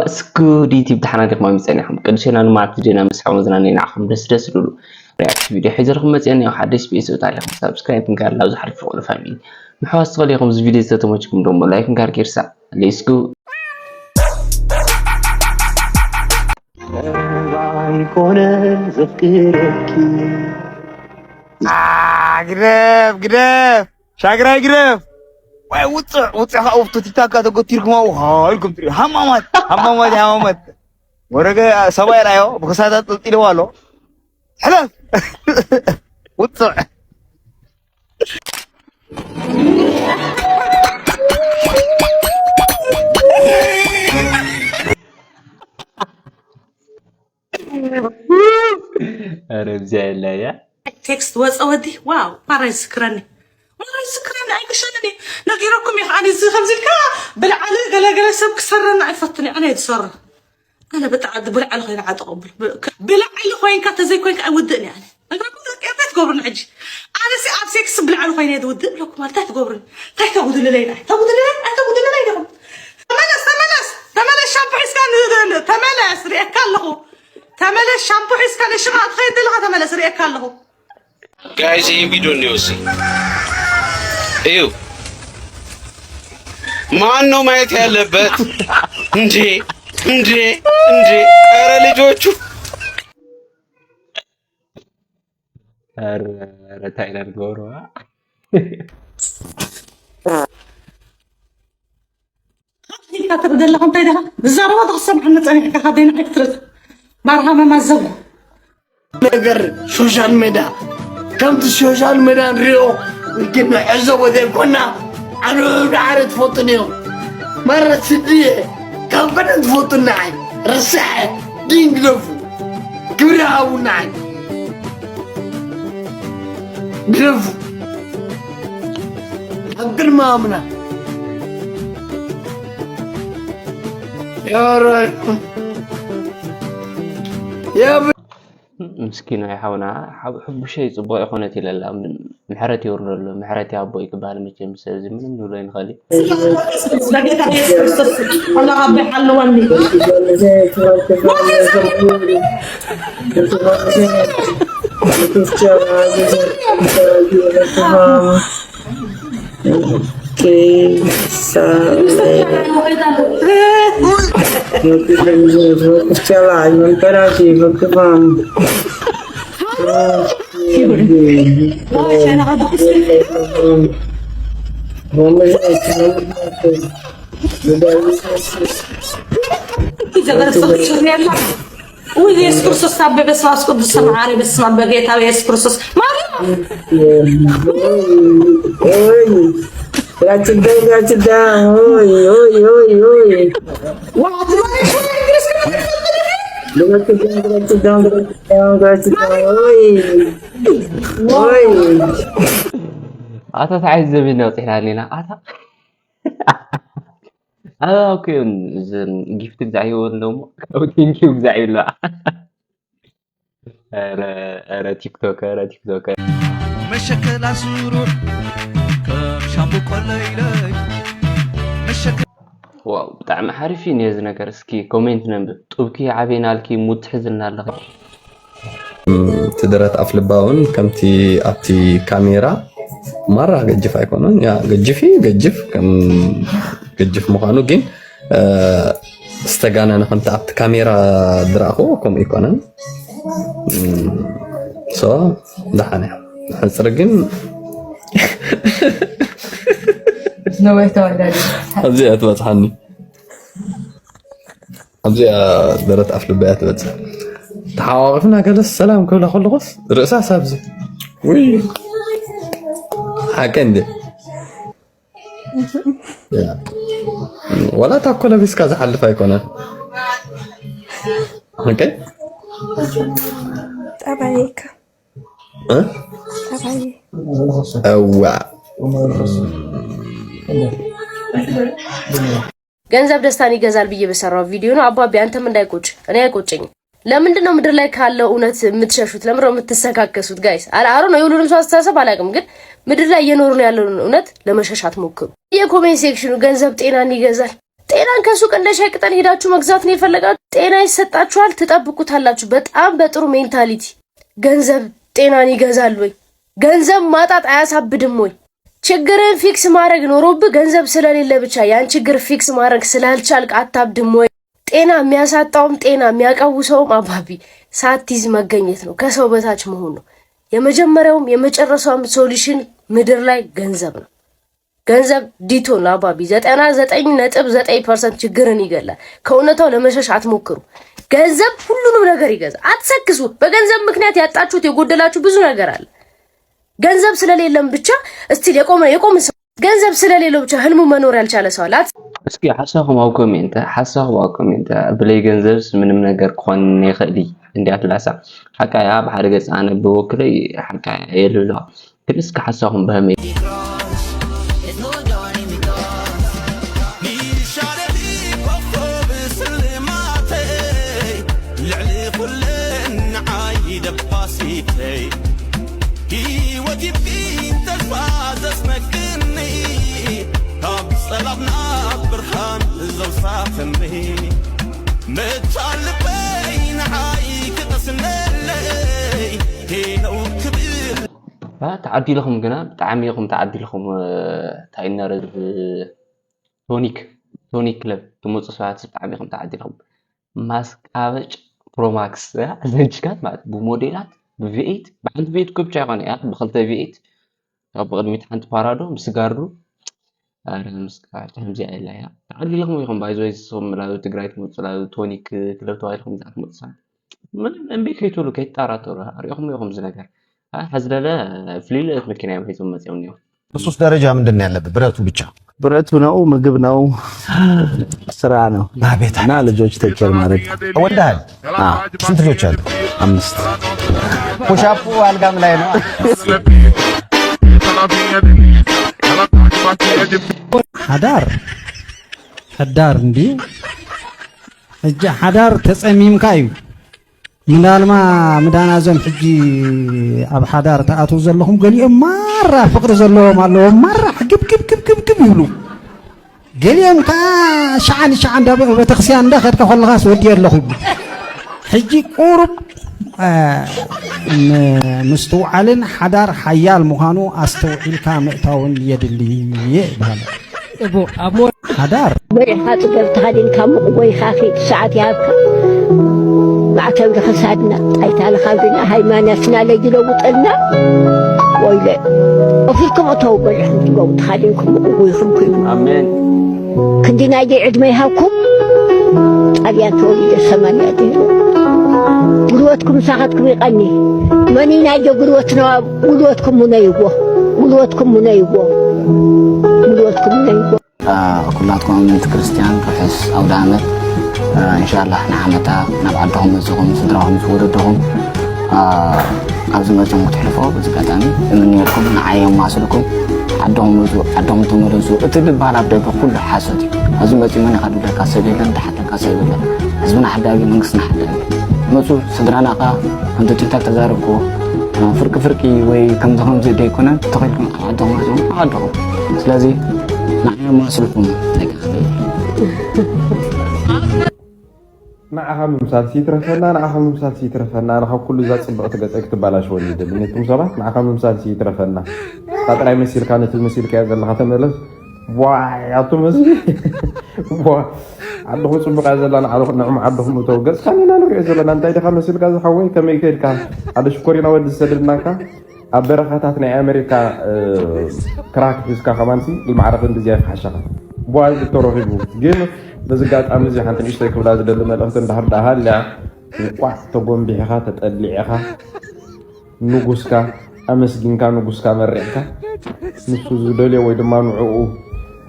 እስኩ ዩቲብ ተሓናኒኹም ኣሚፀና ኢኹም። ቅዱሴና ንማዕት ቪድዮና ምስሓ መዝናነይ ንዓኹም ደስ ደስ ዝብሉ ሪያክት ቪድዮ ሒዘልኩም መፅአኒ። ሓደሽ ቤተሰብ ታሪኽም ሳብስክራይብ ምግባር ናብ ዝሓልፍ ፍቕሪ ፋሚሊ ምሕዋስ ትኽእሉ ኢኹም። እዚ ቪድዮ ዝተመችኩም ደሞ ላይክ ምግባር ከይርሳዕ። ሌስኩ ኣይኮነን ዘፍቅረኪ ግደፍ ግደፍ ሻግራይ ግደፍ ወይ ውፅዕ ውፅዕ ከዓ ወፍቶ ቲክታካ ተጎቲርኩም ኣው ሃልኩም ትሪ ሃማማት ሃማማት ሃማማት ወረገ ሰብኣይ ራዮ ብክሳታ ጥልጢልዎ ኣሎ ሕለፍ ውፅዕ ኧረ ብዚያ የላያ ቴክስት ወፀ ወዲ ዋው ማራ ይዝክረኒ ማራ ይዝክረኒ ኣይቅሸንን እዩ ነጊረኩም እዩ ኣነ እዚ ከምዚ ኢልካ ብልዓሊ ገለገለ ሰብ ክሰረና ኣይፈትን እዩ ኣነ ዝሰር ኣነ ብጣዕሚ ብልዓሊ ኮይነ ዓጠቀ ብልዓሊ ኮይንካ ተዘይኮይንካ ኣይውድእን እየ ኣነ ነግረኩም ደቂ እንታይ ትገብሩኒ ሕጂ ኣነሲ ኣብ ሴክስ ብልዓሊ ኮይነ እየ ዝውድእ ብለኩም ማለት እንታይ ትገብሩኒ እንታይ ተጉድልለይ ንዓይ ተጉድልለይ ኣይተጉድልለይ ዲኹም ተመለስ ተመለስ ተመለስ ሻምፖ ሒዝካ ንእልእል ተመለስ ሪኤካ ኣለኹ ተመለስ ሻምፖ ሒዝካ ንሽኻ ትኸይድ ዘለኻ ተመለስ ሪኤካ ኣለኹ ጋይስ ይህን ቪዲዮ እንየው እስኪ እዩ ማን ነው ማየት ያለበት እንዴ እንዴ እንዴ ኧረ ልጆቹ ኧረ ታይላንድ ገብረዋ ኢልካ ትርኢ ዘለኻ እንታይ ደኻ ዝዛረባ ተክሰምዐኒ ፀኒሕካ ካብ ደይና ክትርት ባርሃመ ማዘጉ ነገር ሶሻል ሜዳ ከምቲ ሶሻል ሜዳ ንሪኦ ክንዕዘቦ ዘይኮና ኣነ ዳዕረ ትፈጡን እዮም መረት ስድየ ካብ ቀደም ትፈጡና ኣይ ረስዐ ድንግደፉ ግብሪ ሃቡና ኣይ ግደፉ ኣብ ቅድሚ ኣምና ምስኪናይ ሓውና ሕቡሸይ ፅቡቅ ይኮነት ኢለላ ምሕረት የውርደሉ ምሕረት ያቦ ይክበሃል መቸም ሰዚ ምንም ንብሎ ይንኸል በጌታ ኢየሱስ ክርስቶስ ኣምላኽ ኣቦይ ሓልወኒ ውይ ኢየሱስ ክርስቶስ ታበ በስመ አብ ቅዱስ ሰማዓሪ በስመ አብ በጌታ በኢየሱስ ክርስቶስ ማርያም Gratidão, gratidão. Oi, oi, oi, oi. Gratidão, gratidão, gratidão, gratidão. Oi. Oi. ኣታ ተዓይ ዘቢልና ውፅሕና ኣለና ኣታ ኣበባ እኮ እዮም እዘን ጊፍት ግዛዕ ይወን ደሞ ካብኡ ቴንኪው ግዛዕ ይብላ ረ ቲክቶከ ረ ቲክቶከ መሸከላ ስሩዕ ከም ሻምቡ ቆለይለይ መሸከ ዋው ብጣዕሚ ሓሪፍ እዩ ነዚ ነገር እስኪ ኮሜንት ነንብብ ጡብኪ ዓቤናልኪ ሙድ ትሕዝልና ኣለኺ እቲ ደረት ኣፍልባ እውን ከምቲ ኣብቲ ካሜራ ማራ ገጅፍ ኣይኮነን ያ ገጅፍ እዩ ገጅፍ ከም ገጅፍ ምዃኑ ግን ዝተጋነነ ከምቲ ኣብቲ ካሜራ ዝረኣኽዎ ከምኡ ኣይኮነን so ደሓን እያ ሕፅር ግን ነዊሕ ተወዳዲ ኣብዚኣ ትበፅሓኒ ኣብዚኣ ደረት ኣፍልባ እያ ትበፅሕ ተሓዋቂፍና ገለስ ሰላም ክብላ ከለኹስ ርእሳ ሳብዚ ውይ ሓቀ እንደ ወላ ታኮ ለቢስካ ዝሓልፍ ኣይኮነን ኦኬ ጠባይካ እ ጠባይ እዋ ገንዘብ ደስታን ይገዛል ብዬ በሰራው ቪዲዮ ነው። አባቢ አንተም እንዳይቆጭ እኔ አይቆጨኝም። ለምንድን ነው ምድር ላይ ካለው እውነት የምትሸሹት? ለምንድን ነው የምትሰካከሱት? ጋይስ አረ አሮ ነው የሁሉንም ሰው አስተሳሰብ አላውቅም፣ ግን ምድር ላይ እየኖሩ ነው ያለውን እውነት ለመሸሽ አትሞክሩ። የኮሜንት ሴክሽኑ ገንዘብ ጤናን ይገዛል። ጤናን ከሱቅ እንደ ሻይ ቅጠል ሄዳችሁ መግዛት ነው የፈለጋችሁ። ጤና ይሰጣችኋል፣ ትጠብቁታላችሁ። በጣም በጥሩ ሜንታሊቲ። ገንዘብ ጤናን ይገዛል ወይ? ገንዘብ ማጣት አያሳብድም ወይ? ችግርን ፊክስ ማድረግ ኖሮብህ ገንዘብ ስለሌለ ብቻ ያን ችግር ፊክስ ማድረግ ስላልቻልክ አታብድም ወይ? ጤና የሚያሳጣውም ጤና የሚያቀውሰውም አባቢ ሳትይዝ መገኘት ነው፣ ከሰው በታች መሆን ነው። የመጀመሪያውም የመጨረሻውም ሶሉሽን ምድር ላይ ገንዘብ ነው። ገንዘብ ዲቶ ነው አባቢ። ዘጠና ዘጠኝ ነጥብ ዘጠኝ ፐርሰንት ችግርን ይገላል። ከእውነታው ለመሸሽ አትሞክሩ። ገንዘብ ሁሉንም ነገር ይገዛል። አትሰክሱ። በገንዘብ ምክንያት ያጣችሁት የጎደላችሁ ብዙ ነገር አለ። ገንዘብ ስለሌለም ብቻ እስቲል የቆመ የቆመ ሰው፣ ገንዘብ ስለሌለው ብቻ ህልሙ መኖር ያልቻለ ሰው አለ። እስኪ ሓሳኹም ኣብ ኮሜንት፣ ሓሳኹም ኣብ ኮሜንት። ብለይ ገንዘብስ ምንም ነገር ክኾን ይኽእል እዩ እንዲያ ትላሳ። ሓቃ እያ፣ ብሓደ ገጽ ኣነ ብወክለይ ሓቃ እያ የልብለዋ። ግን እስኪ ሓሳኹም በኸመይ? ልዕሊ ኩለን ንዓይ ደባሲተይ፣ ህይወት ይብኪ ተስፋ ዘስነቅኒ፣ ካብ ጸላም ናብ ብርሃን ዘውሳኽኒ፣ መታን ልበይ ንዓይ ክቐስነለይ፣ ሄለው ክብል። አ፣ ተዓዲልኹም ግና፣ ብጣዕሚ ኢኹም ተዓዲልኹም። እ፣ እንታይ ነረድ ቶኒክ፣ ቶኒክ ክለብ ትመፁ ሰባት ብጣዕሚ ኢኹም ተዓዲልኹም። ማስቃበጭ ፕሮማክስ፣ እ፣ ዘንችካት ማለት ብሞዴላት፣ ብቪኤት፣ ብሓንቲ ቪኤት እኮ ብቻ ይኾነ እያ፣ ብኽልተ ቪኤት፣ ካብ ብቕድሚት ሓንቲ ፓራዶ፣ ምስ ጋርዱ፣ ኧረ፣ ምስ ጋርዱ ከምዚኣ ኢላ እያ። ተዓዲልኹም ኢኹም፣ ባይዘወይ፣ ንስኹም ናብ ትግራይ ትመፁ፣ ናብ ቶኒክ ክለብ ተባሂልኩም እዛ ትመፁ ሰባት። ምንም እምቢ ከይትብሉ፣ ከይትጠራጠሩ፣ ኣሪኦኹም ኢኹም እዚ ነገር። አ፣ ሕዚ ለለ ፍልይ ልእለት መኪና እዮም ሒዞም መፂኦም እኒኦም። በሶስት ደረጃ ምንድን ነው ያለብህ? ብረቱ ብቻ። ብረቱ ነው፣ ምግብ ነው፣ ስራ ነው። አቤት። እና ልጆች ቴክ ኬር ማድረግ። ወልደሃል? አ። ስንት ልጆች አሉ? አምስት። ፑሻፑ አልጋም ላይ ነው። ሓዳር፣ ሓዳር እንዲ፣ ሕጂ ሓዳር ተጸሚምካ እዩ። ምናልማ ምዳና እዞም ሕጂ ኣብ ሓዳር ተኣትዉ ዘለኹም ገሊኦም ማራ ፍቕሪ ዘለዎም ኣለዎም። ማራ ሕግብ ግብ ግብ ግብ ግብ ይብሉ። ገሊኦም ከኣ ሸዓ ንሸዓ እንዳ ቤተክርስትያን እንዳ ከድካ ከለኻስ ወዲ ኣለኹ ይብሉ። ሕጂ ቁሩብ፣ እ፣ ም-፣ ምስትውዓልን ሓዳር ሓያል ምዃኑ ኣስተውዒልካ ምእታውን የድሊ እየ ይበሃል። እቦ፣ ኣብ ሞ- ሓዳር። በሊዕኻ ጽገብ ተኸዲንካ ሙቕ ጎይኻ ኺድ ሰዓት ይሃብካ። ማዕተብ ንኽሳድና፣ ጣይታ ንኻብድና፣ ሃይማኖትና ለይለውጠልና። ወይለ። ወፊርኩም እተው በሊዕኹም ጽገቡ ተኸዲንኩም ሙቕ ጎይኹም ኪዱ። ኣሜን። ክንዲ ናይዚ ዕድመ ይሃብኩም። ጣልያን ተወሊደ ሰማንያ ድሕሪ። ጉልበትኩም ሳኸትኩም ይቐኒ። መን እዩ ናይዚ ጉልበትና? ጉልበትኩም ሙነይዎ። ጉልበትኩም ሙነይዎ። ጉልበትኩም ሙነይዎ። አ፣ ኩላትኩም ኣመንቲ ክርስትያን ርሑስ ኣውደ ዓመት። አ፣ ኢንሻላህ ንዓመታ ናብ ዓድኹም መጺኹም ስድራኹም ምስ ወለድኹም፣ አ፣ ኣብዚ መጺኹም ክትሕልፎ በዚ ኣጋጣሚ እምነየልኩም። ንዓይ የማስልኩም። ዓድኹም መጹ፣ ዓድኹም ተመለሱ። እቲ ዝበሃል ኣብ ደገ ኩሉ ሓሶት እዩ። ኣብዚ መጺኡ መን ኢኻ ዝብለካ ሰብ የለን፣ ዝሓተካ ሰብ የለን። ህዝብና ሓዳጊ፣ መንግስትና ሓዳጊ። መጹ፣ ስድራና ከኣ ከምቲ ቲክቶክ ተዛረብክዎ፣ አ፣ ፍርቂ ፍርቂ ወይ ከምዚ ከምዚ ደይኮነ፣ ተኺልኩም ዓድኹም መጹ፣ ዓድኹም። ስለዚ ንዓይ የማስልኩም ደቂ ዓደይ። ንዓኻ ምምሳልሲ ይትረፈና፣ ንዓኻ ምምሳልሲ ይትረፈና። ኣነ ካብ ኩሉ እዛ ጽብቕቲ ገጸይ ክትበላሸወኒ ይደሊ። ነቱም ሰባት ንዓኻ ምምሳልሲ ይትረፈና። እታ ጥራይ መሲልካ፣ ነቲ መሲልካዮ ዘለኻ ተመለስ። ዋይ፣ ኣቱም ህዝቢ። ዋ፣ ዓድኹም ጽቡቕ እያ ዘላ፣ ንዓኹም፣ ንዑም ዓድኹም እተው። ገጽካ ኢና ንሪኦ ዘለና። እንታይ ዲኻ መሲልካ ዝሓወይ? ከመይ ከድካ? ሓደ ሽኮሪና ወዲ ዝሰደድናካ። ኣብ በረኻታት ናይ ኣሜሪካ፣ እ፣ ክራክ ሒዝካ ከማንሲ፣ ኢልማዕረፍ እንድዚያ ይፍሓሸኻ። ቧል ተረኺቡ። ግን በዚ ኣጋጣሚ እዚ ሓንቲ ንእሽተይ ክብላ ዝደሊ መልእኽቲ እንድሕር ደኣ ሃልያ፣ እንቋዕ ተጎንቢሕኻ፣ ተጠሊዕኻ፣ ንጉስካ ኣመስጊንካ፣ ንጉስካ መሪዕካ፣ ንሱ ዝደልዮ ወይ ድማ ንዕኡ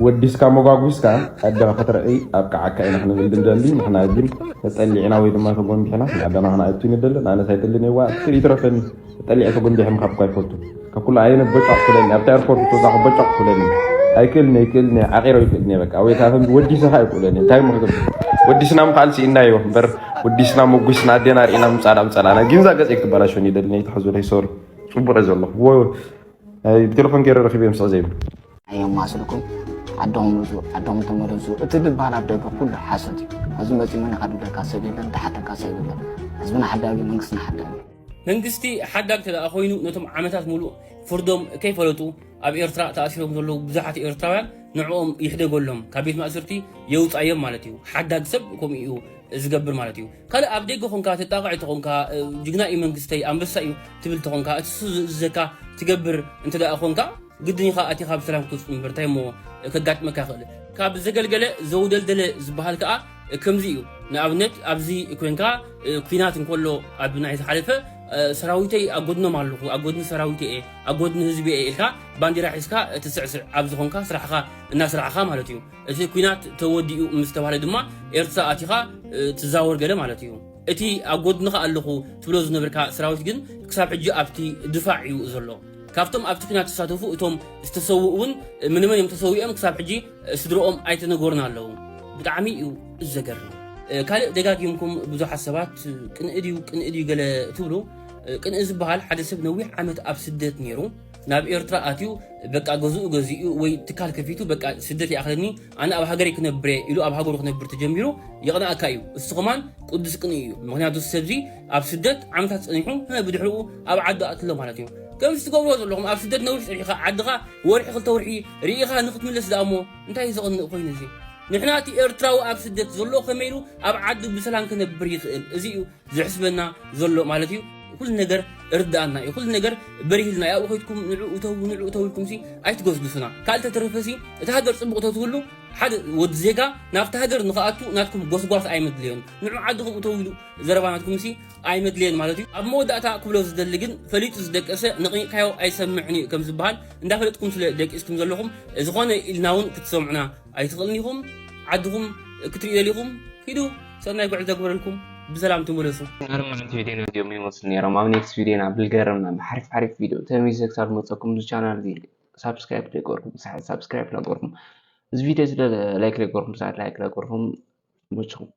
ወዲስካ መጓጒስካ፣ ኣደኻ ክትርኢ ኣብቅዓካ ኢና ክንብል ንደሊ። ንሕና ግን ተጠሊዕና ወይ ድማ ተጎንቢሕና፣ ንዓዳና ክነእቱ ንደሊ። ኣነስ ኣይደልን እየ፣ ዋ፣ ክትርኢ ይትረፈኒ። ተጠሊዐ ተጎንቢሐ ምኻድ እኳ ኣይፈቱ። ካብ ኩሉ ኣየነ ቦጫቕ ኩለኒ፣ ኣብቲ ኤርፖርት ተወሳኺ ቦጫቕ ኩለኒ። ኣይክእልን እየ፣ ኣይክእልን እየ፣ ዓቒሮ ኣይክእልን እየ፣ በቃ። ወይ ከዓ ከምዚ ወዲሰኻ ኣይክእልን እየ። እንታይ እሞ ክገብር? ወዲስና ምኻኣል ስኢናዮ እምበር፣ ወዲስና መጒስና ኣዴና ርኢና ምጻዳ ምጸላና። ግን እዛ ገጸይ ክትበላሸኒ ይደሊ፣ ነይትሓዙለይ፣ ሶሪ። ጽቡቕ እየ ዘለኹ። ወ-፣ ኣይ፣ ብቴሌፎን ገይረ ረኺበ እዮም ስቕ ዘይብሉ። ኣየማስልኩም። ዓዶም ውፁ፣ ዓዶም ተመለሱ፣ እቲ ዝበሃል ኣብ ደገ ኩሉ ሓሶት እዩ። ኣብዚ መፂኡ መን ይሓድገካ ሰብ የለን፣ ተሓተካ ሰብ የለን። ህዝብና ሓዳጊ፣ መንግስትና ሓዳጊ። መንግስቲ ሓዳግ ተደኣ ኮይኑ ነቶም ዓመታት ሙሉእ ፍርዶም ከይፈለጡ ኣብ ኤርትራ ተኣሲሮም ዘለዉ ብዙሓት ኤርትራውያን ንዕኦም ይሕደገሎም፣ ካብ ቤት ማእሰርቲ የውፃዮም ማለት እዩ። ሓዳግ ሰብ ከምኡ እዩ ዝገብር ማለት እዩ። ካልእ ኣብ ደገ ኾንካ ተጣቕዒ ተኾንካ፣ እ፣ ጅግና እዩ መንግስተይ፣ ኣንበሳ እዩ ትብል ተኾንካ፣ እቲ እሱ ዝእዝዘካ ትገብር እንተ ደኣ ኾንካ፣ ግድን ኢኻ ኣቲኻ ብሰላም ክትወጽእ እምበር፣ እንታይ እሞ ከጋጥመካ ይኽእል? ካብ ዘገልገለ ዘውደልደለ ዝበሃል ከኣ ከምዚ እዩ። ንኣብነት ኣብዚ ኮንካ፣ እ፣ ኲናት እንከሎ ኣብ ናይ ዝሓለፈ፣ እ፣ ሰራዊተይ ኣብ ጎድኖም ኣለኹ፣ ኣብ ጎድኒ ሰራዊተይ እየ፣ ኣብ ጎድኒ ህዝቢ እየ ኢልካ ባንዲራ ሒዝካ ትስዕስዕ ኣብ ዝኾንካ ስራሕኻ እናስራሕኻ ማለት እዩ። እቲ ኲናት ተወዲኡ ምስ ተባህለ ድማ ኤርትራ ኣቲኻ፣ እ፣ ትዛወር ገለ ማለት እዩ። እቲ ኣብ ጎድንኻ ኣለኹ ትብሎ ዝነበርካ ሰራዊት ግን ክሳብ ሕጂ ኣብቲ ድፋዕ እዩ ዘሎ። ካብቶም ኣብቲ ኲናት ዝሳተፉ እቶም ዝተሰውኡ እውን ምንመን እዮም ተሰዊኦም ክሳብ ሕጂ ስድረኦም ኣይተነገሩን ኣለዉ። ብጣዕሚ እዩ ዘገርም። እ፣ ካልእ ደጋጊምኩም ብዙሓት ሰባት ቅንኢ ድዩ ቅንኢ ድዩ ገለ ትብሉ። እ፣ ቅንኢ ዝበሃል ሓደ ሰብ ነዊሕ ዓመት ኣብ ስደት ነይሩ ናብ ኤርትራ ኣትዩ በቃ ገዝኡ ገዚኡ ወይ ትካል ከፊቱ በቃ ስደት ይኣኽለኒ ኣነ ኣብ ሃገረይ ክነብር እየ ኢሉ ኣብ ሃገሩ ክነብር ተጀሚሩ የቕንኣካ እዩ። እሱ ከማን ቅዱስ ቅንኢ እዩ። ምኽንያቱ እዚ ሰብዚ ኣብ ስደት ዓመታት ጸኒሑ፣ እ፣ ብድሕሪኡ ኣብ ዓዱ ኣትሎ ማለት እዩ። ከምዚ ትገብርዎ ዘለኹም ኣብ ስደት ነዊሕ ጸኒሕካ ዓድኻ ወርሒ ክልተ ወርሒ ርኢኻ ንክትምለስ ደኣ እሞ እንታይ እዩ ዘቕንእ ኮይኑ እዚ? ንሕና እቲ ኤርትራዊ ኣብ ስደት ዘሎ ከመይ ኢሉ ኣብ ዓዱ ብሰላም ክነብር ይኽእል? እዚ እዩ ዘሕስበና ዘሎ ማለት እዩ። ኩሉ ነገር እርድኣና እዩ። ኩሉ ነገር በሪህልና እዩ። ኣብኡ ከይድኩም ንዑ እተዉ፣ ንዑ እተዉ ኢልኩም ሲ ኣይትጎስጉሱና። ካልእ ተተረፈ ሲ እታ ሃገር ጽቡቕ ተትህሉ ሓደ ወዲ ዜጋ ናብቲ ሃገር ንኽኣቱ ናትኩም ጎስጓስ ኣይመድለዮን። ንዑ ዓድኹም እተዉ ኢሉ ዘረባ ናትኩም ሲ ኣይመድለየን ማለት እዩ። ኣብ መወዳእታ ክብሎ ዝደሊ ግን ፈሊጡ ዝደቀሰ ነቒቕካዮ ኣይሰምዕን እዩ ከም ዝበሃል እንዳፈለጥኩም ስለ ደቂስኩም ዘለኹም ዝኾነ ኢልና እውን ክትሰምዑና ኣይትኽእልን ኢኹም። ዓድኹም ክትርእዩ ደሊኹም ኪዱ። ሰናይ ጉዕዞ ግበረልኩም። ብሰላም ትመለሱ። ኣርባዕተ ቪድዮና እዚኦም ይመስሉ ነይሮም። ኣብ ኔክስት ቪድዮና ብልገርምና ብሓሪፍ ሓሪፍ ቪድዮ ተመልሰ ክሳብ መፀኩም እዚ ቻናል እዚ ሳብስክራይብ ዘይገበርኩም ሳብስክራይብ እናገበርኩም እዚ ቪድዮ እዚ ላይክ ዘይገበርኩም ሰዓት ላይክ እናገበርኩም ይመችኹም።